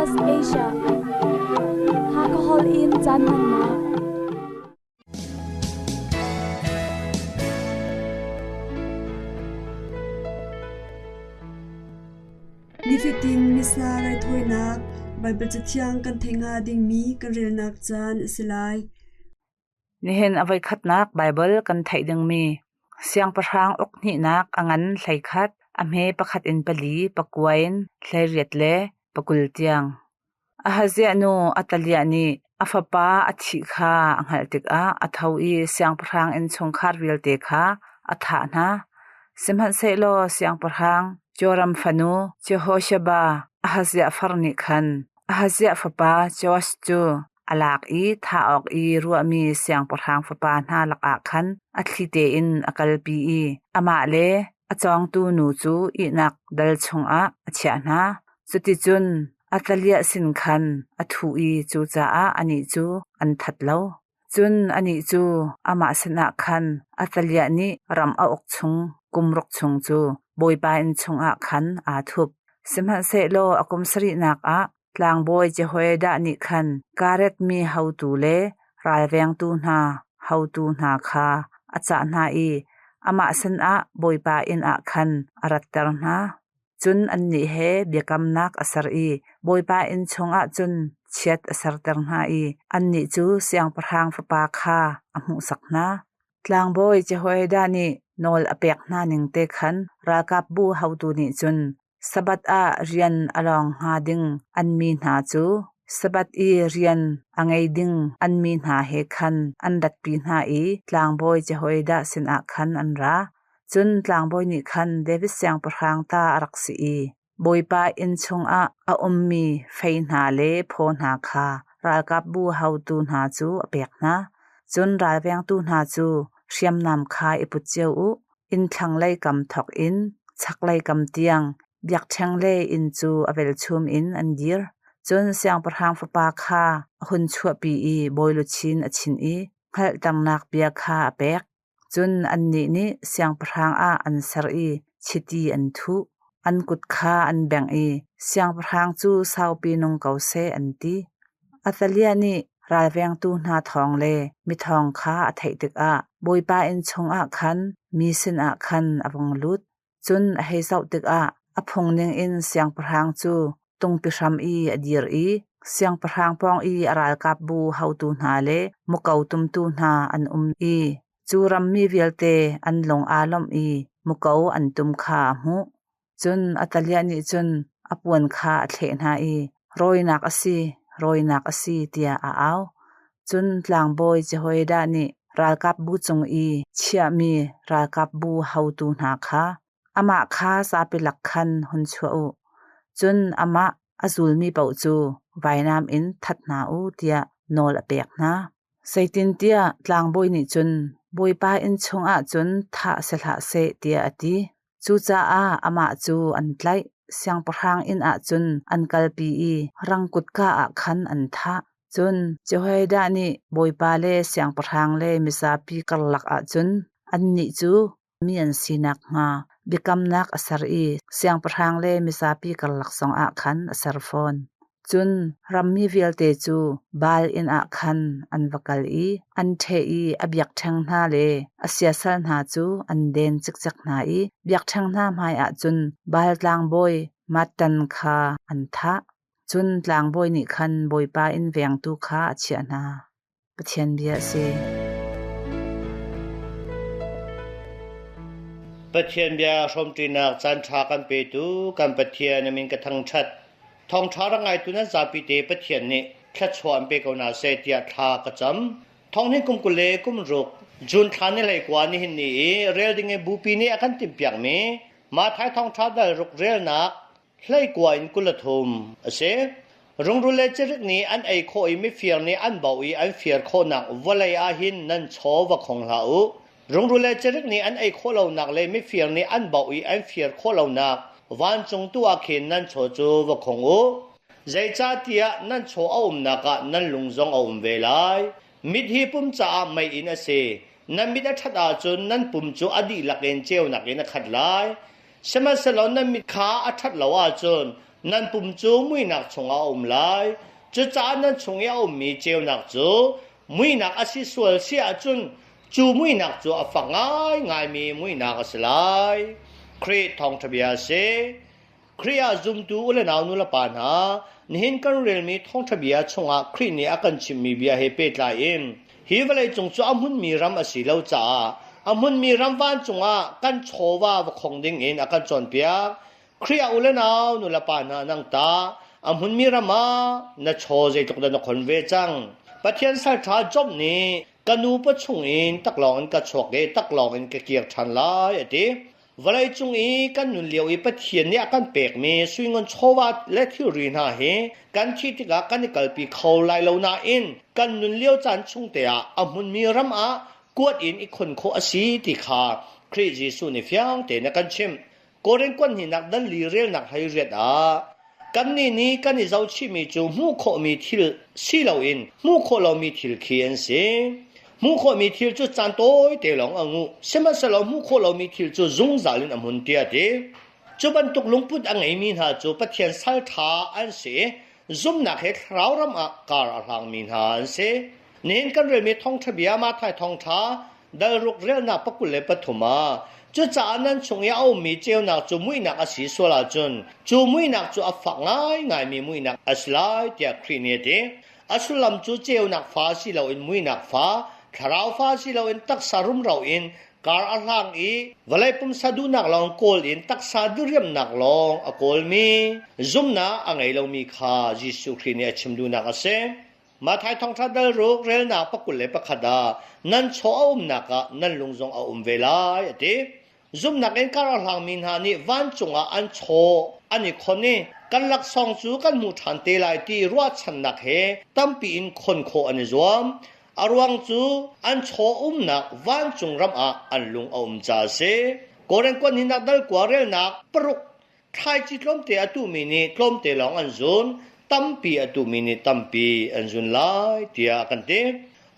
SBS Asia. Hakha Hall in caan hmannak. Nifatin Missa raithawinak Baibal Cathiang kan theih hnga dingmi kan relnak caan a si lai. Nihin a voikhatnak Baibal kan theih dingmi Siangpahrang uk hnihnak a ngan 11, a hme pakhat in pali, pakua in 18 le 20 tiang. Ahaziah nu Athaliah nih a fapa a thih kha a hngalh tikah a tho i siangpahrang innchungkhar vialte kha a thah hna. Sihmanhsehlaw siangpahrang Joram fanu Jehosheba, Ahaziah far nih khan Ahaziah fapa Joash cu a lak i thah awk i ruahmi siangpahrang fapa hna lakah khan a thli tein a kalpi i amah le a cawngtu nu cu ihnak dal chungah a chiah hna. Cuticun Athaliah sin khan a thuh i cucaah anih cu an that lo. Cun anih cu amah sinah khan Athaliah nih ram a uk chung kum ruk chung cu Bawipa inn chungah khan aa thup. Sihmanhsehlaw a kum sarihnak ah Tlangbawi Jehoiada nih khan Kareth mi haotu le ralvengtu hna haotu hna kha a cah hna i amah sinah Bawipa inn ah khan a ratter hna. Cun annih he biakamnak a ser i Bawipa inn chungah cun chiat a serter hna i annih cu siangpahrang fapa kha a hmuhsak hna. Tlangbawi Jehoiada nih nawl a pek hna ning te khan ralkapbu haotu nih cun Sabbath ah rian a lawng hnga ding an mi hna cu Sabbath i rian a ngei ding an mi hna he khan an ratpi hna i tlangbawi Jehoiada sinah khan an ra. Cun tlangbawi nih khan David siangpahrang ta a rak si i Bawipa inn chungah a ummi fei hna le phaw hna kha ralkapbu haotu hna cu a pek hna. Cun ralvengtu hna cu hriamnam kha i put cio u, Inn thlanglei kam thawk in chaklei kam tiang biakṭheng le inn cu a velchum in an dir. Cun siangpahrang fapa kha a hun chuahpi i bawi luchin a chinh i hngalhternak bia kha a pek. Cun annih nih siangpahrang ah an ser i chiti an thuh. An kut kha an bengh i siangpahrang cu saupi nung ko seh an ti. Athaliah nih ralvengtu hna thawng le mi thawng kha a theih tikah Bawipa inn chungah khan mi sinah khan a vung lut. Cun a hei zoh tikah a phung ningin siangpahrang cu tungpi hram i a dir i siangpahrang pawng i a ralkapbu haotu hna le muko tumtu hna an um i cu rammi vialte an lung aa lawmh i muko an tum kha a hmuh. Cun Athaliah nih cun a puan kha a thleh hna i, Rawinak a si, rawinak a si, tiah a au. Cun tlangbawi Jehoiada nih ralkapbu cung i chiahmi ralkapbu haotu hna kha, Amah kha zapi lak khan hun chuah u, cun amah a zulmi paoh cu vainam in that hna u, tiah nawl a pek hna. Zeitintiah tlangbawi nih cun Bawipa inn chungah cun thah si hlah seh, tiah a ti. Cucaah amah cu an tlaih, siangpahrang inn ah cun an kalpi i rang kutka ah khan an thah. Cun Jehoiada nih Bawipa le siangpahrang le mizapi karlak ah cun annih cu mi an si nakhnga biakamnak a ser i siangpahrang le mizapi karlak zongah khan a ser fawn. Cun rammi vialte cu Baal inn ah khan an va kal i an ṭheh i a biakṭheng hna le a siasal hna cu an den cikcek hna i biakṭheng hna hmaiah cun Baal tlangbawi Mattan kha an thah. Cun tlangbawi nih khan Bawipa inn vengtu kha a chiah hna. Pathian bia a si. Pathian bia hrawmṭinak caanṭha kan petu kan Pathian a min ka thangṭhat. Thawngṭha rak ngaitu nan zapi te Pathian nih thluachuah an pe ko hna seh tiah thla ka cam. Thawng hi kum 26 June thla ni 19 nihin ni i rel ding i bupi nih a kan timhpiakmi Matthai thawngṭha dal ruk relnak 19 in 23 a si. Rungrul le cirik nih an ei khawh i mifir nih an bauh i an fir khawhnak vawlei ah hin nan chaw va khong hlah u. Rungrul le cirik nih an ei khawh lonak le mifir nih an bauh i an fir khawh lonak vancung tu ah khin nan chaw cu va khong u. Zeicahtiah nan chaw a umnak ah nan lung zong a um ve lai. Mit hi pum caah meiinn a si. Nan mit a ṭhat ahcun nan pum cu a dihlak in ceunak in a khat lai. Sihmanhsehlaw nan mit kha a ṭhat lo ahcun Nan pum cu muihnak chungah a um lai. Cucaah nan chung i a ummi ceunak cu muihnak a si sual si ahcun cu muihnak cu a fak ngaingaimi muihnak a si lai. Khrih thawngṭha bia a si. Khrih ah zumtu u le nau nu le pa hna, nihin kan relmi thawngṭha bia chungah Khrih nih a kan chimhmi bia he pehtlai in hi vawleicung cu a hmunmi ram a si lo caah a hmunmi ram vancung ah kan chawva va khong ding in a kan cawnpiak. Khrih ah u le nau nu le pa hna nang ta a hmunmi ram ah na chaw zeitluk dah na khon ve cang. Pathian salṭha Job nih ka nu pawchung in taklawng in ka chuak i taklawng in ka kir ṭhan lai a ti. Vawleicung i kan nun lio i Pathian nih a kan pekmi suingun chawva le thilri hna hi kan thih tikah kan i kalpi kho lai lo nain kan nun lio caan chung te ah a hmunmi ram ah kuat in i khon khawh a si ti kha Khrih Jesuh nih fiang tein a kan chimh. Korin kuan hnihnak dal li relnak 18 ah kannih nih kan i zohchihmi cu hmuh khawhmi thil si loin hmuh khawh lomi thil khi an si. Hmuh khawhmi thil cu caan tawite lawng a nguh, sihmanhsehlaw hmuh khawh lomi thil cu zungzal in a hmun tiah a ti. Cu bantuk lungput a ngeimi hna cu Pathian sal ṭha an si i zumhnak he thlarau ram ah kar a hlangmi hna an si. Nihin kan relmi thawngṭha bia Matthai thawngṭha dal ruk relnak 23 ah cucaah nan chung i a ummi ceunak cu muihnak a si sual ahcun cu muihnak cu a fak ngaingaimi muihnak a si lai tiah Khrih nih a ti. A sullam cu ceunak fa si loin muihnak fa, thlarau fa si loin taksa rumro in kar a hlang i vawlei pumsa duhnak lawng kawl in taksa diriamnak lawng a kawlmi zumhnak a ngei lomi kha Jesuh Khrih nih a chim duhnak a si. Matthai thawngṭha dal ruk relnak 21 ah nan chaw a umnak ah nan lung zong a um ve lai a ti. Zumhnak in kar a hlangmi hna nih vancung ah an chaw an i khon i kan laksawng cu kan hmuh ṭhan te lai ti ruahchannak he tampi in khon khawh an i zuam. A ruang cu an chaw umnak vancung ram ah an lung a um caah a si. Korin kuan hinak dal kua relnak paruk thlaici tlawmte a tuhmi nih tlawmte lawng an zun, tampi a tuhmi nih tampi an zun lai tiah a kan ti.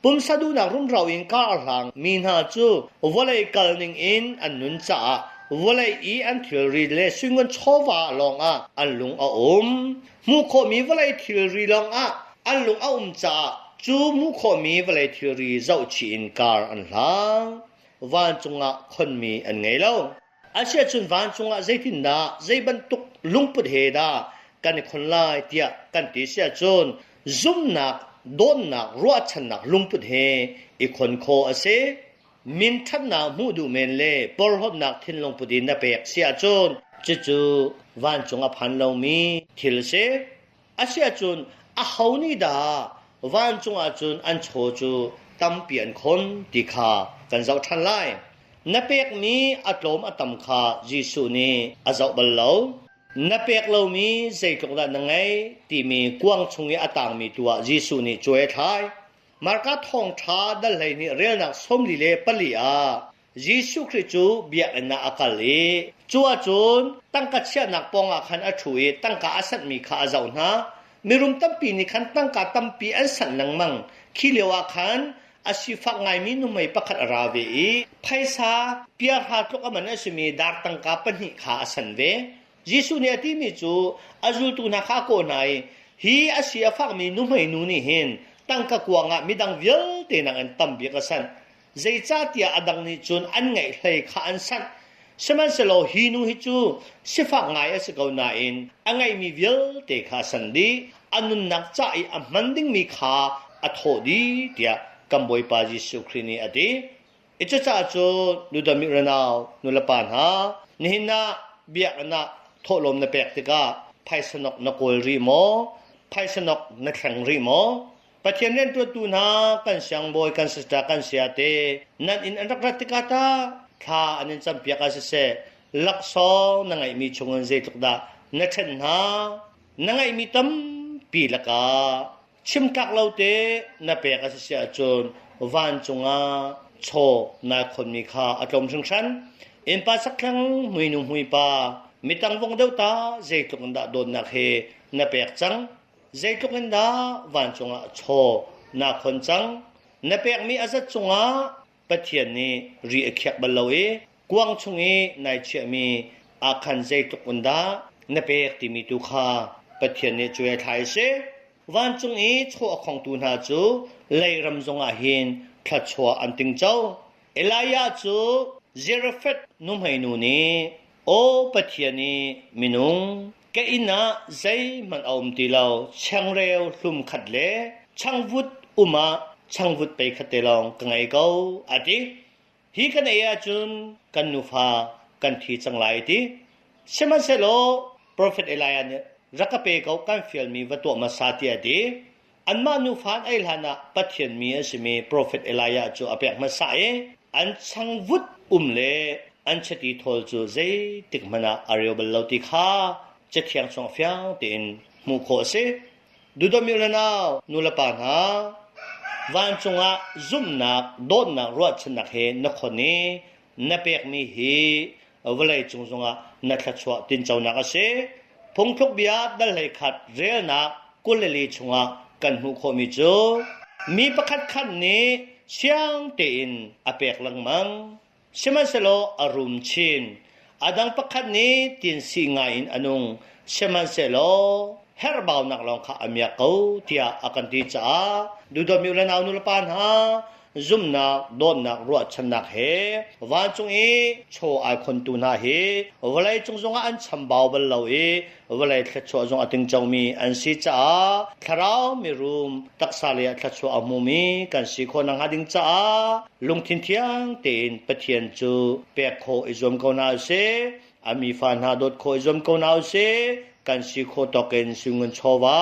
Pumsa duhnak rumro in kar a hlang mi hna cu vawlei kal ning in an nun caah vawlei i an thilri le suingun chawva lawngah an lung a um. Hmuh khawhmi vawlei thilri lawngah an lung a um caah cu hmuh khawhmi vawlei thilri zohchih in kar an hlang. Vancung ah khonmi an ngei lo. Asiahcun vancung ah zeitindah, zei bantuk lungput he dah kan i khon lai tiah kan ti si ahcun zumhnak, dawtnak, ruahchannak lungput he i khon khawh a si. Min ṭhatnak hmuh duh men le porhlawtnak thinlung put in na pek si ahcun cucu vancung a phan lomi thil a si. Asiahcun aho nih dah vancung ahcun an chaw cu tampi an khon ti kha kan zoh ṭhan lai. Na pekmi a tlawm a tam kha Jesuh nih a zoh bal lo. Na pek lomi zeitluk dah na ngeih timi kuang chung i a tangmi tu ah Jesuh nih cuai a thlai. Marka thawngṭha dal 12 relnak 44 ah Jesuh Khrih cu biakinn ah a kal i cu ahcun tangka chiahnak pawngah khan a ṭhu i tangka a sanhmi kha a zoh hna. Mirum tampi nih khan tangka tampi an sanh lengmang. Khi lioah khan a sifak ngaimi nuhmei pakhat a ra ve i phaisa piahra tluk a man a simi dar tangka pahnih kha a san ve. Jesuh nih a timi cu a zultu hna kha a kawh hna i hi a si a fakmi nuhmei nu nih hin tangka kuang ah midang vialte nakin tam bik a sanh. Zeicahtiah a dang nih cun an ngeih hlei kha an sanh. Sihmanhsehlaw hi nu hi cu sifak ngai a si ko nain a ngeihmi vialte kha a san dih. A nunnak ca i a hman dingmi kha a thawh dih tiah kan Bawipa Jesuh Khrih nih a ti. I cucaah cun nudami renau nulepa hna, nihin ah biakinn ah thawhlawm na pek tikah phaisanok na kawl rih maw? Phaisanok na thleng rih maw? Pathian rianṭuantu hna kan siangbawi kan sister kan saya te nan inn an rak rat tikah tah thla an in campiak ah siseh laksawng na ngeihmi chungin zeitluk dah na ṭhen hna na ngeihmi tampi lakah chimtlak lo te na pek a si si ahcun vancung ah chaw nai khonmi kha a tlawm hringhran innpa sakthlang hmuinu hmuipa mitang vong deuh ta zeitluk in dah dawtnak he na pek cang Zeitluk in dah vancung ah chaw naa khon cang? Na pekmi a zat cungah Pathian nih ri a khiak bal lo i kuang chung i nai chiahmi ah khan zeitluk in dah na pek timi tu kha Pathian nih cuai thlai seh. Vancung i chaw a khongtu hna cu leiram zongah hin thluachuah an tingco. Elijah cu Zarephath nuhmeinu nih, Aw Pathian i minung, ka inn ah zeihmanh a um ti lo, changreu hlum khat le changvut um ah changvut pei khat te lawng ka ngei ko, a ti. Hi kan ei ahcun kan nufa kan thi cang lai ti. Sihmanhsehlaw profet Elijah nih rak ka pe ko kan fialmi va tuah hmasa tiah a ti. Anmah nufa an ei hlan ah Pathian mi a simi profet Elijah cu a pek hmasa i an changvut um le an chiti thawl cu zeitik hmanh ah a reu bal lo ti kha Cathiang chung fiang tein hmuh khawh a si. Duhdawmi u le nau, nu le pa hna, vancung ah zumhnak, dawtnak, ruahchannak he na khon i na pekmi hi vawlei cung zongah na thluachuah tinconak a si. Phungthluk bia dal 11 relnak 24 chungah kan hmuh khawhmi cu mi pakhat khat nih siang tein a pek lengmang. Sihmanhsehlaw a rum chin. A dang pakhat nih tinsi ngai in a nung. Sihmanhsehlaw herhbaunak lawng kha a miak ko tiah a kan ti caah duhdawmi u le nau nu le pa hna zumhnak, dawtnak, ruahchannak he vancung i chaw ai khontu hna hi vawlei cung zongah an chambau bal lo i vawlei thluachuah zong a tingcomi an si caah thlarau mirum taksa lei ah thluachuah a hmumi kan si khawh nakhnga ding caah lungthin thiang tein Pathian cu pek khawh i zuam ko hna usih. A mi fa hna dawt khawh i zuam ko hna usih. Kan si khawh tawk in sui-ngun chawva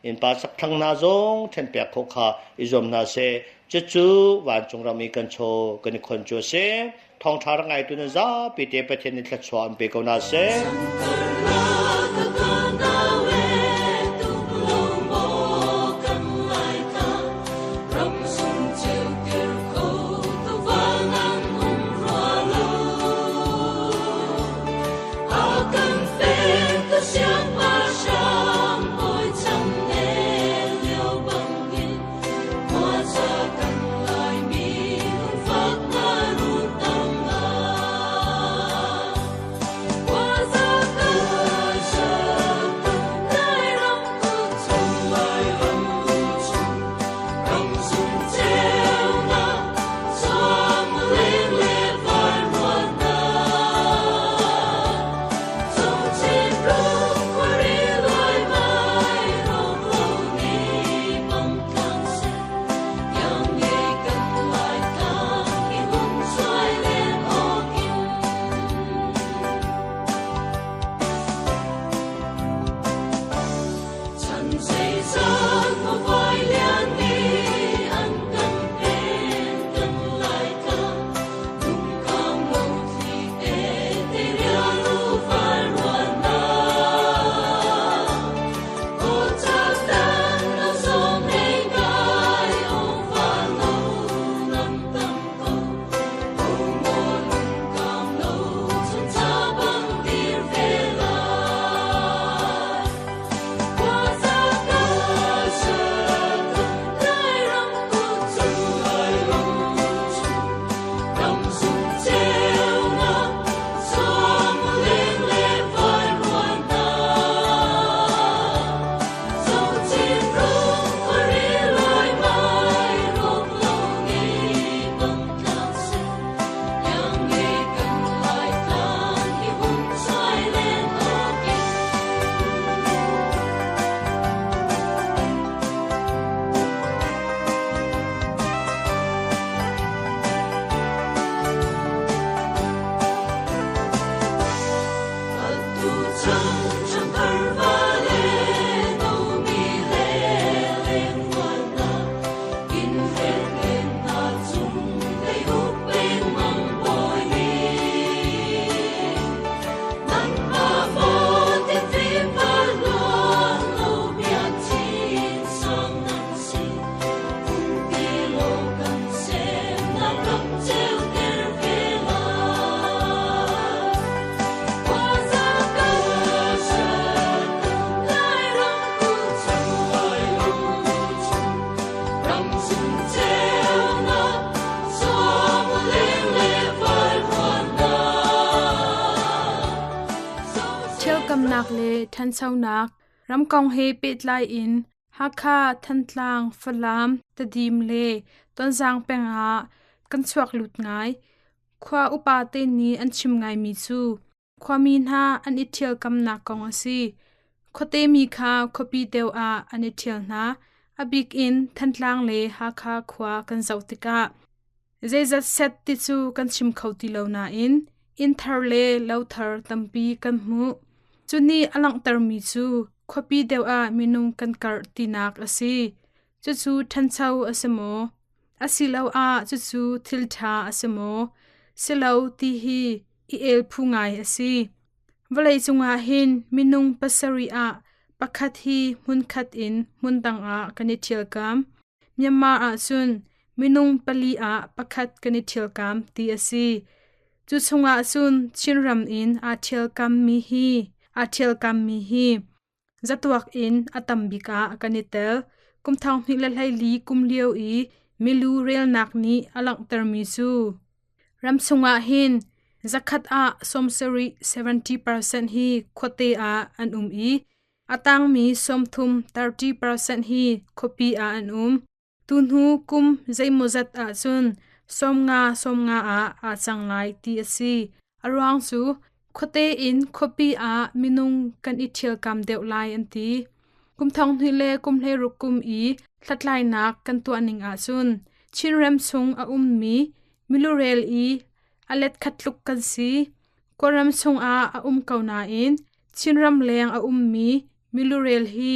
innpa sakthlang hna zong ṭhen pek khawh kha i zuam hna seh. Cucu vancung ram i kan chaw kan i khon cu a si. Thawngṭha rak ngaitu nan zapi te Pathian nih thluachuah an pe ko hna seh. Remnak le ṭhanchonak ram kong he pehtlai in Hakha, Thantlang, Falam, Tedim le Tonzang peng ah kan chuak lut ngai. Khua upa te nih an chim ngaimi cu khuami hna an i ṭhialkamnak kong a si. Khuate mi kha khuapi deuh ah an i ṭhial hna. A bik in Thantlang le Hakha khua kan zoh tikah zeizat set ti cu kan chim kho ti lo nain inn thar le lo thar tampi kan hmuh. Cu nih a langhtermi cu khuapi deuh ah minung kan karh tinak a si. Cucu ṭhancho a si maw? Asiloah cucu thil ṭha a si maw? Si lo ti hi i el phu ngai a si. Vawleicung ah hin minung pasarih ah pakhat hi hmunkhat in hmundang ah kan i ṭhialkam. Myanmar ahcun minung pali ah pakhat kan i ṭhialkam ti a si. Cu chungah cun Chinram in aa ṭhialkammi hi aa ṭhialkammi hi zatuak in a tam bik ah kan i tel. Kum 2024 kum lio i milu relnak nih a langhtermi cu ramchung ah hin zakhat ah 70 70% hi khuate ah an um i a tangmi 30 30% hi khuapi ah an um. Tuhnu kum zeimawzat ahcun 50 50 ah aa cang lai ti a si. A ruang cu khuate in khuapi ah minung kan i ṭhialkam deuh lai an ti. Kum 2000 le kum 16 kum i hlathlainak kan tuah ning ahcun Chinram chung a ummi milurel i a let khat tluk kan si. Kawlram chungah a um ko nain Chinram leng a ummi milurel hi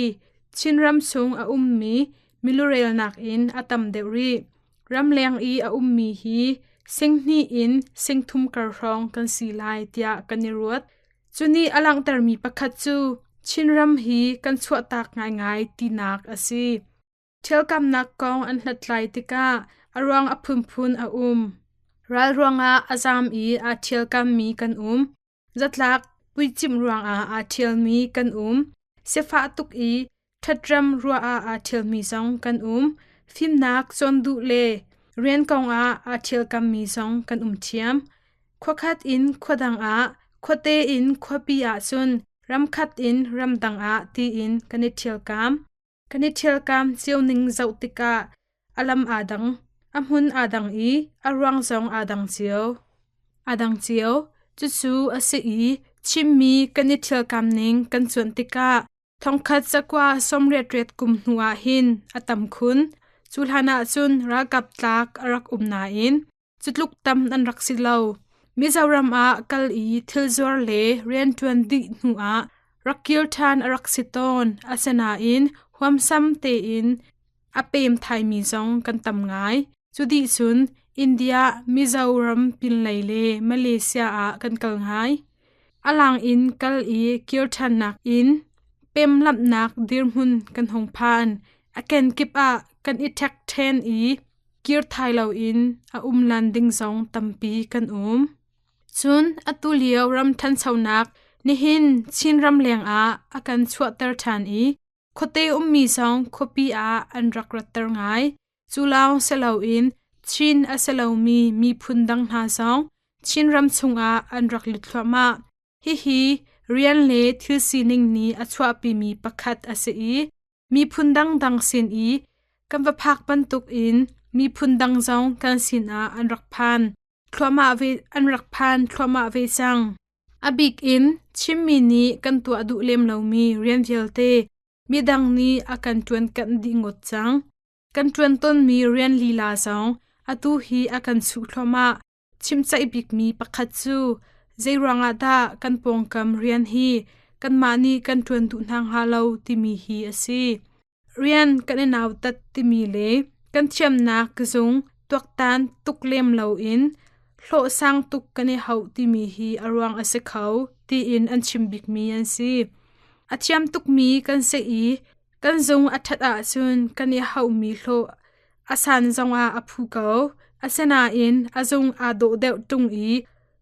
Chinram chung a ummi milurel nakin a tam deuh rih. Ramleng i a ummi hi singhnih in singthum kar hrawng kan si lai tiah kan i ruat. Cu nih a langhtermi pakhat cu Chinram hi kan chuahtak ngaingai tinak a si. Ṭhialkamnak kong an hlathlai tikah a ruang a phunphun a um. Ral ruangah a zaam i aa ṭhialkammi kan um. Zatlak puicimh ruangah aa ṭhialmi kan um. Sifah tuk i ṭhatram ruah ah aa ṭhialmi zong kan um. Fimnak cawn duh le rian kongah aa ṭhialkammi zong kan um ṭhiam. Khuakhat in khuadang ah, khuate in khuapi ahcun ramkhat in ramdang ah tiin kan i ṭhialkam. Kan i ṭhialkam cio ning zoh tikah a lam aa dang, a hmun aa dang i a ruang zong aa dang cio. Aa dang cio. Cucu a si i Chinmi kan i ṭhialkam ning kan cuanh tikah thongkhat zakua 88 kum hnu ah hin a tam khun. Cu hlan ah cun ralkap tlak a rak um nain Cutluk tam an rak si lo. Mizoram ah kal i thil zuar le rianṭuan dih hnuah rak kir ṭhan a rak si tawn. Asinain huamsam tein a pem thaimi zong kan tam ngai. Cu dih cun India, Mizoram pinlei le Malaysia ah kan kal ngai. A lang in kal i kir ṭhannak in pemlamhnak dirhmun kan hung phan. A kenkip ah kan i ṭhek ṭhen i kir thai loin a um lan ding zong tampi kan um. Cun atu lio ram ṭhanchonak nihin Chinram lengah a kan chuahter ṭhan i khuate ummi zong khuapi ah an rak ratter ngai. Cu lawng si loin Chin a si lomi miphun dang hna zong Chinram chungah an rak lut thluahmah. Hihi rian le thil sining nih a chuahpimi pakhat a si i miphun dangdang sin i kan va phak bantukin miphun dang zong kan sinah an rak phan thluahmah ve an rak phan thluahmah ve cang. A bik in Chinmi nih kan tuah duh lem lomi rian vialte midang nih a kan ṭuan kanh dih ngawt cang. Kan ṭuan tawnmi rian lila zong atu hi a kan chuh thluahmah. Chimcaih bikmi pakhat cu zeiruangah dah kan pawngkam rian hi kanmah nih kan ṭuan duh hna hnga lo timi hi a si. Rian kan i nautat timi le kan thiamnak zung tuaktan tuk lem loin hlawh sang tuk kan i hauh timi hi a ruang a si kho tiin an chim bikmi an si. A thiam tukmi kan si i kan zung a ṭhat ahcun kan i hauhmi hlawh A san zongah a phu ko. Asinain a zung aa dawh deuh ṭung i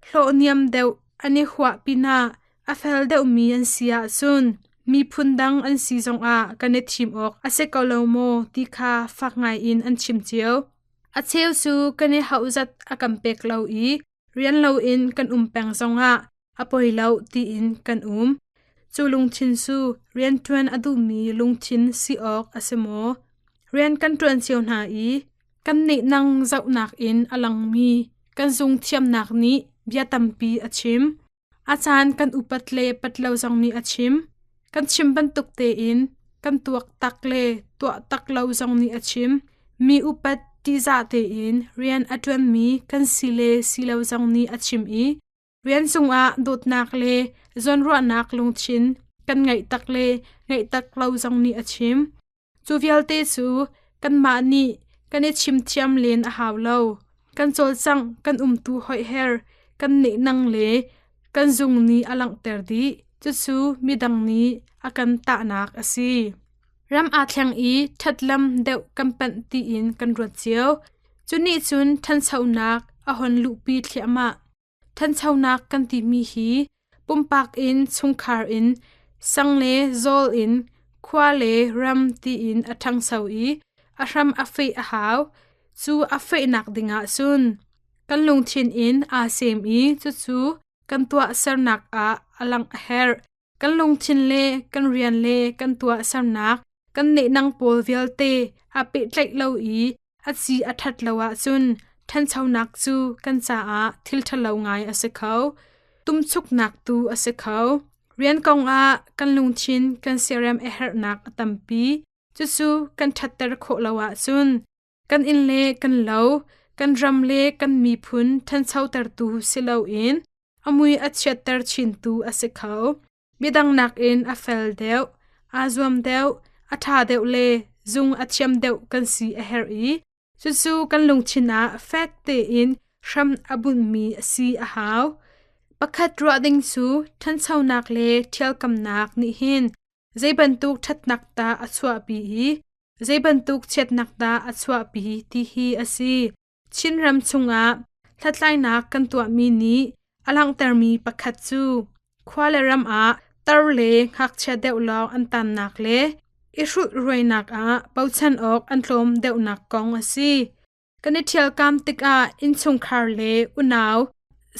hlawh niam deuh an i huah pinah a fel deuhmi an si ahcun miphun dang an si zongah kan i thim awk a si ko lo maw ti kha fak ngaiin an chim cio. A cheu cu kan i hauh zat a kan pek lo i rian loin kan um peng zongah a poi lo tiin kan um. Cu lungthin cu rianṭuan a duhmi lungthin si awk a si maw? Rian kan ṭuan cio hna i kan nehnang zohnak in a langmi kan zung thiamnak nih bia tampi a chim. A caan kan upat le pat lo zong nih a chim. Kan chim bantuk tein kan tuak tak le tuah tak lo zong nih a chim. Mi upat ṭihzah tein rian a ṭuanmi kan si le si lo zong nih a chim i rian cungah dawtnak le zawnruahnak lungthin kan ngeih tak le ngeih tak lo zong nih a chim. Cu vialte cu kanmah nih kan i chimthiam len a hau lo. Kan cawlcangh, kan umtu hoihher, kan nehnang le kan zung nih a langhter dih. Cucu midang nih a kan tahnak a si. Ram aa thleng i ṭhatlam deuh kan panh tiin kan ruat cio. Cu nih cun ṭhanchonak a hon luhpi thliahmah. Ṭhanchonak kan timi hi pumpak in, chungkhar in, sang le zawl in, khua le ram tiin a ṭhangcho i a hram a feh a hau. Cu a fehnak dingah cun kan lungthin in aa sem i cucu kan tuahsernak ah a langh a herh. Kan lungthin le kan rian le kan tuahsernak, kan nehnang pawl vialte aa pehtlaih lo i a ci a ṭhat lo ahcun ṭhanchonak cu kan caah thil ṭhalo ngai a si kho. Tumchuknak tu a si kho. Rian kongah kan lungthin kan siarem a herhnak a tampi. Cucu kan ṭhatter khawh lo ahcun kan inn le kan lo, kan ram le kan miphun ṭhanchotertu si loin a mui a chiatter chintu a si kho. Midang nakin a fel deuh, aa zuam deuh, a ṭha deuh le zung a thiam deuh kan si a herh i cucu kan lungthin ah fek tein hram a bunhmi a si a hau. Pakhat ruah ding cu ṭhanchonak le ṭhialkamnak nih hin zei bantuk ṭhatnak dah a chuahpi i zei bantuk chiatnak dah a chuahpi ti hi a si. Chinram chungah hlathlainak kan tuahmi nih a langhtermi pakhat cu khua le ram ah tar le ngakchia deuh lawng an tannak le i hrulhruainak ah bochan awk an tlawm deuhnak kong a si. Kan i ṭhialkam tikah innchungkhar le unau,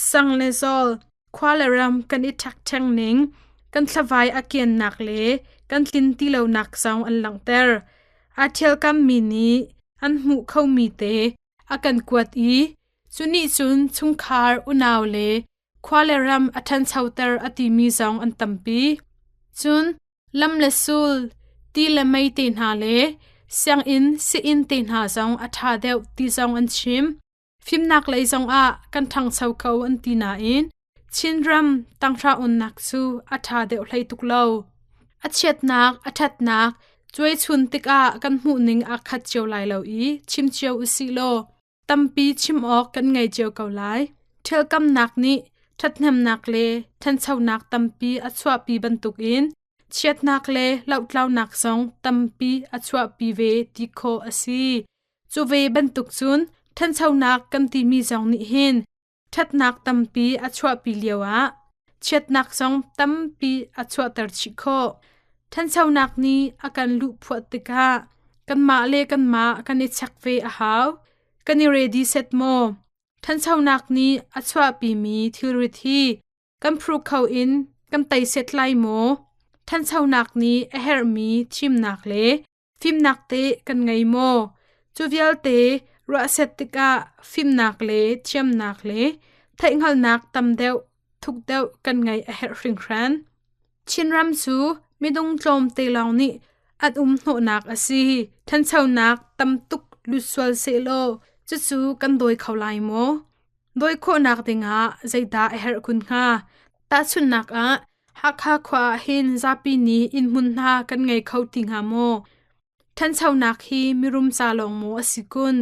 sang le zawl, khua le ram kan i ṭhekṭheng ning, kan thlavai a kiannak le kan tlin ti lonak zong an langhter. Aa ṭhialkammi nih an hmuh khomi te a kan kuat i cu nih cun chungkhar, unau le khua le ram a ṭhanchoter a timi zong an tampi. Cun lam le sul, ti le mei te hna le sianginn, sii-inn te hna zong a ṭha deuh ti zong an chim. Fimnak lei zongah kan ṭhangcho ko an ti nain Chinram tanghra onnak cu a ṭha deuh hlei tuk lo. A chiatnak, a ṭhatnak cuaichun tikah kan hmuhning aa khat cio lai lo i chim cio usih law tampi chim awk kan ngei cio ko lai. Ṭhialkamnak nih ṭhathnemnak le ṭhanchonak tampi a chuahpi bantukin chiatnak le lohtlaunak zong tampi a chuahpi ve ti khawh a si. Cu ve bantuk cun ṭhanchonak kan timi zong nih hin ṭhatnak tampi a chuahpi lioah chiatnak zong tampi a chuahter chih khawh. Ṭhanchonak nih a kan luhphuah tikah kanmah le kanmah kan i check ve a hau. Kan i ready set maw? Ṭhanchonak nih a chuahpimi thilrit hi kan phru kho in kan tei set lai maw? Ṭhanchonak nih a herhmi thimnak le Fimnak teh kan ngei maw? Cu vialte ruahset tikah fimnak le thiamnak le theihhngalhnak tam deuh, thuk deuh kan ngeih a herh hringhran. Chinram cu midung tlawmte lawng nih an um hnawhnak a si. Ṭhanchonak tam tuk lut sual sehlaw cucu kan dawi kho lai maw? Dawi khawhnak dingah zeidah a herh kun hnga? Tahchunhnak ah, Hakha khua ah hin zapi nih innhmun hna kan ngei kho ti hnga maw? Ṭhanchonak hi mirum ca lawng maw a si kun?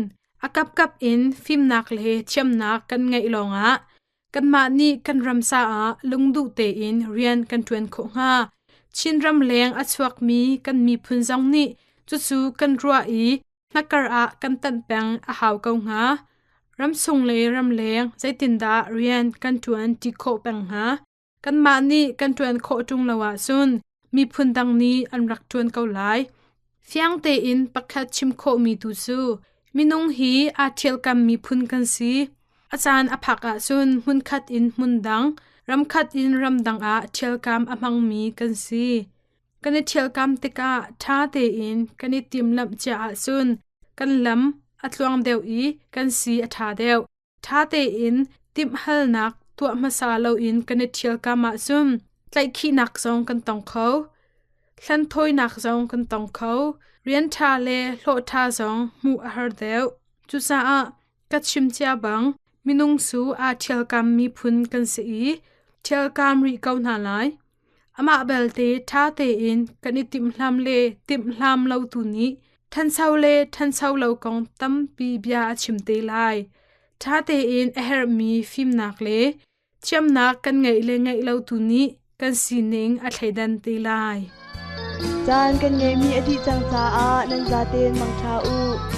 A kapkap in fimnak le thiamnak kan ngeih lawngah kanmah nih kan ram caah lungduh tein rian kan ṭuan khawh hnga. Chinram leng a chuakmi kan miphun zong nih cucu kan ruah i hnakar ah kan tanh peng a hau ko hnga. Ramchung le ramleng zeitindah rian kan ṭuan ṭi khawh peng hnga? Kanmah nih kan ṭuan khawh ṭung lo ahcun miphun dang nih an rak ṭuan ko lai. Fiang tein pakhat chim khawhmi tu cu minung hi aa ṭhialkam miphun kan si. A caan a phak ahcun hmunkhat in hmun dang, Ramkhat in ramdang ah ṭhialkam a hmangmi kan si. Kan i ṭhialkam tikah ṭha tein kan i timhlamh cia ahcun kan lam a tluang deuh i kan si a ṭha deuh. Ṭha tein timhhalnak tuah hmasa loin kan i ṭhialkam ahcun tlaihkhihnak zong kan tong kho. Hlanthawinak zong kan tong kho. Rian ṭha le hlawh ṭha zong hmuh a har deuh. Cucaah ka chim cia bang minung cu aa ṭhialkam miphun kan si i ṭhialkam rih ko hna lai. Amah belte ṭha tein kan i timhlam le timhlam lo tu nih ṭhancho le ṭhancho lo kong tampi bia a chim te lai. Ṭha tein a herhmi fimnak le thiamnak kan ngeih le ngeih lo tu nih kan sining a thleidan te lai. Caan kan ngeihmi a dih cang caah nan zaten mangṭha u.